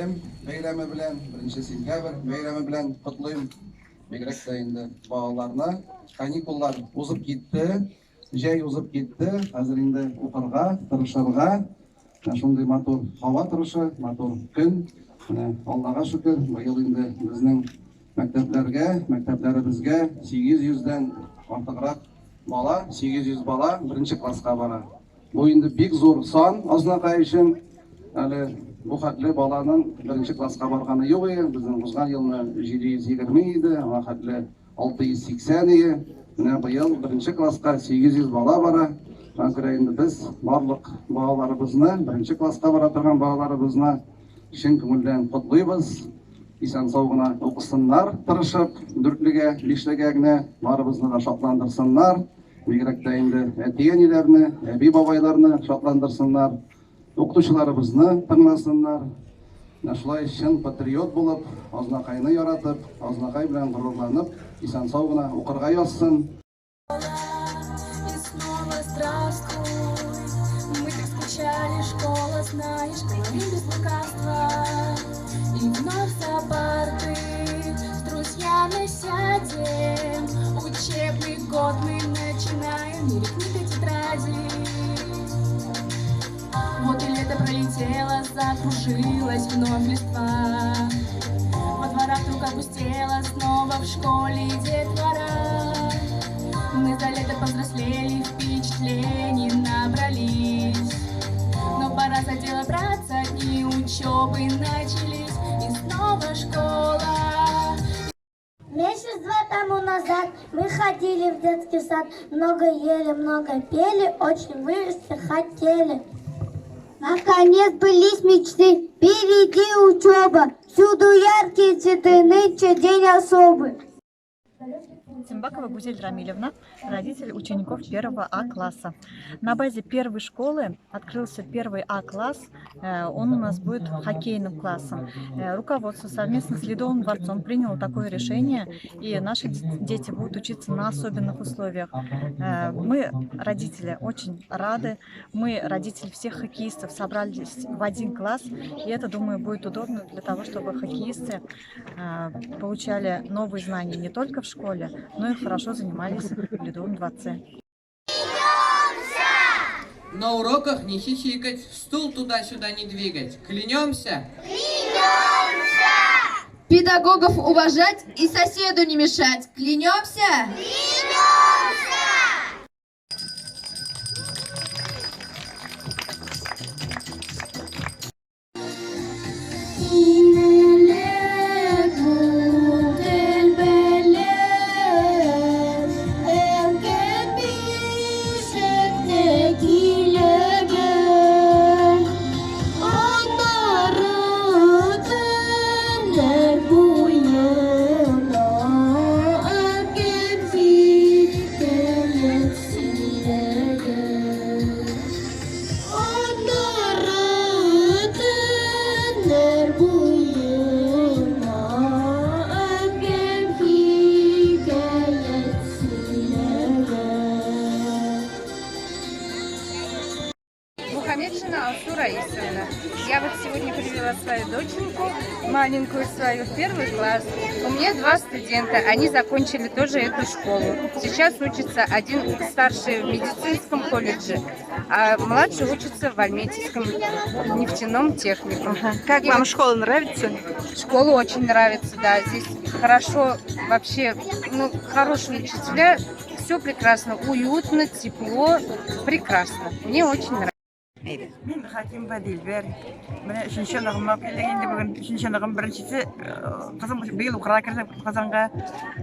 Белем бәйрәме белән, 1 сентябрь бәйрәме белән котлыйм. Бигрәк тә инде балаларны. Каникуллар узып китте, җәй узып китте. Хәзер инде укырга, тырышырга. Менә шундый матур һава торышы, матур көн. Менә Аллага шөкер, быел инде безнең мәктәпләргә, мәктәпләребезгә 800 дән артыграк бала, 800 бала беренче класска бара. Бу инде бик зур сан Азнакай өчен. Әле бу хәтле баланың беренче класска барганы юк иде. Безнең узган елны 720 иде, аңа хәтле 680 иде. Менә быел беренче класска 800 бала бара. Шуңа күрә инде без барлык балаларыбызны, беренче класска бара торган балаларыбызны чын күңелдән котлыйбыз. Исән-сау гына укысыннар, тырышып, дүртлегә, бишлегә генә барыбызны да шатландырсыннар. Бигрәк тә инде әти-әниләрне, әби-бабайларны шатландырсыннар, укытучыларыбызны тыңласыннар. Менә шулай чын патриот булып, Азнакайны яратып, Азнакай белән горурланып, исән-сау гына укырга язсын. И снова здравствуй. Мы так скучали, школа, знаешь, говорим без лукавства. И вновь за парты с друзьями сядем. Учебный год мы начинаем, мире книг и тетради. Вот и лето пролетело, закружилась вновь листва. Во дворах вдруг опустела, снова в школе детвора. Мы за лето повзрослели, впечатлений набрались. Но пора за дело браться, дни учебы начались, и снова школа. Месяц-два тому назад мы ходили в детский сад, много ели, много пели, очень вырасти хотели. Наконец сбылись мечты, впереди учеба, всюду яркие цветы, нынче день особый. Тимбакова Гузель Рамилевна, родитель учеников 1 А класса. На базе первой школы открылся 1 А класс. Он у нас будет хоккейным классом. Руководство совместно с Ледовым дворцом приняло такое решение, и наши дети будут учиться на особенных условиях. Мы, родители, очень рады. Мы, родители всех хоккеистов, собрались в один класс, и это, думаю, будет удобно для того, чтобы хоккеисты получали новые знания не только в школе, но и хорошо занимались в Ледовом дворце. На уроках не хихикать, стул туда-сюда не двигать. Клянемся? Клянемся! Педагогов уважать и соседу не мешать. Клянемся? Клянемся! Мухаметшина Алсу Раисовна. Я сегодня привела свою доченьку, маленькую свою, в 1 класс. У меня 2 студента, они закончили тоже эту школу. Сейчас учится один старший в медицинском колледже, а младший учится в Альметьевском нефтяном техникуме. Как вам школа нравится? Школа очень нравится, да. Здесь хорошо вообще, хорошие учителя, все прекрасно, уютно, тепло, прекрасно. Мне очень нравится. Мин Хакимова Дилбәр. Менә өченче оныгым алып килдек инде бүген. Өченче оныгым, беренчесе кызым быел укырга керде Казанга.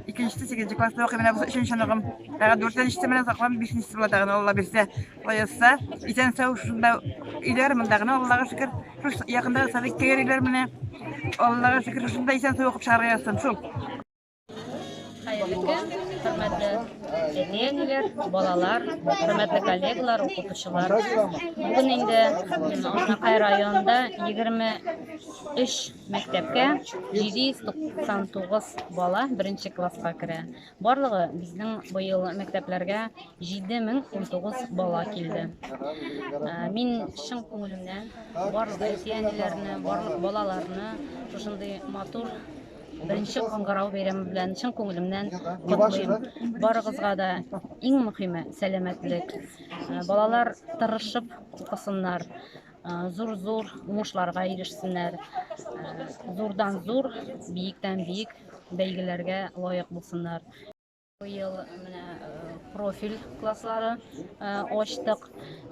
Икенчесе сигезенче класста укый, менә бу өченче оныгым. Тагы дүртенчесе менә сакланып бишенчесе була тагын, Алла бирсә, Алла язса. Исән сау шунда өйләр монда гына, Аллага шөкер. Шушы якында садикка йөриләр менә. Аллага шөкер, шунда исән сау укып чыгарга язсын шул. Хәерле көн. Хөрмәтле әти-әниләр, балалар, хөрмәтле коллегалар, укытучылар. Бүген инде Азнакай районында 23 мәктәпкә 799 бала беренче класска керә. Барлыгы безнең быел мәктәпләргә 7019 бала килде. Мин чын күңелемнән барлык әти-әниләрне, барлык балаларны шушындый матур Беренче кыңгырау бәйрәме белән чын күңелемнән котлыйм. Барыгызга да иң мөхиме сәламәтлек. Э, балалар тырышып укысыннар, э, зур-зур уңышларга ирешсеннәр, э, зурдан зур, биектән биек бәйгеләргә лаек булсыннар. Быел менә профиль класслары ачтык.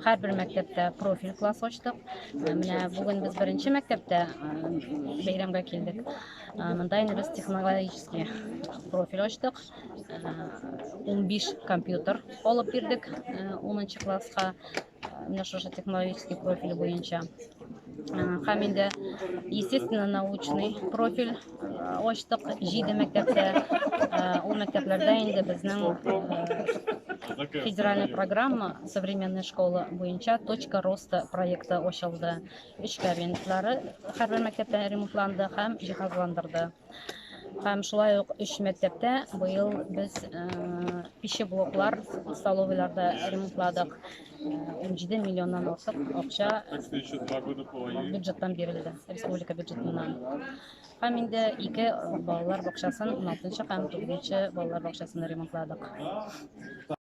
Һәрбер мәктәптә профиль класс ачтык. Менә бүген без беренче мәктәптә бәйрәмгә килдек. Монда инде без технологический профиль ачтык. 15 компьютер алып бирдек 10 класска. Менә шушы технологический профиль буенча. Һәм инде естественно научный профиль ачтык җиде мәктәптә. Ул мәктәпләрдә инде безнең федеральная программа современная школа буенча точка роста проекты ачылды. Өч кабинетлары һәрбер мәктәптә ремонтланды һәм җиһазландырды. Һәм шулай ук өч мәктәптә быел без пищеблоклар столовыйларда ремонтладык. 17 миллионнан артык акча бюджеттан бирелде, республика бюджетыннан. Һәм инде ике балалар бакчасын, 16 һәм 9 балалар бакчасын ремонтладык.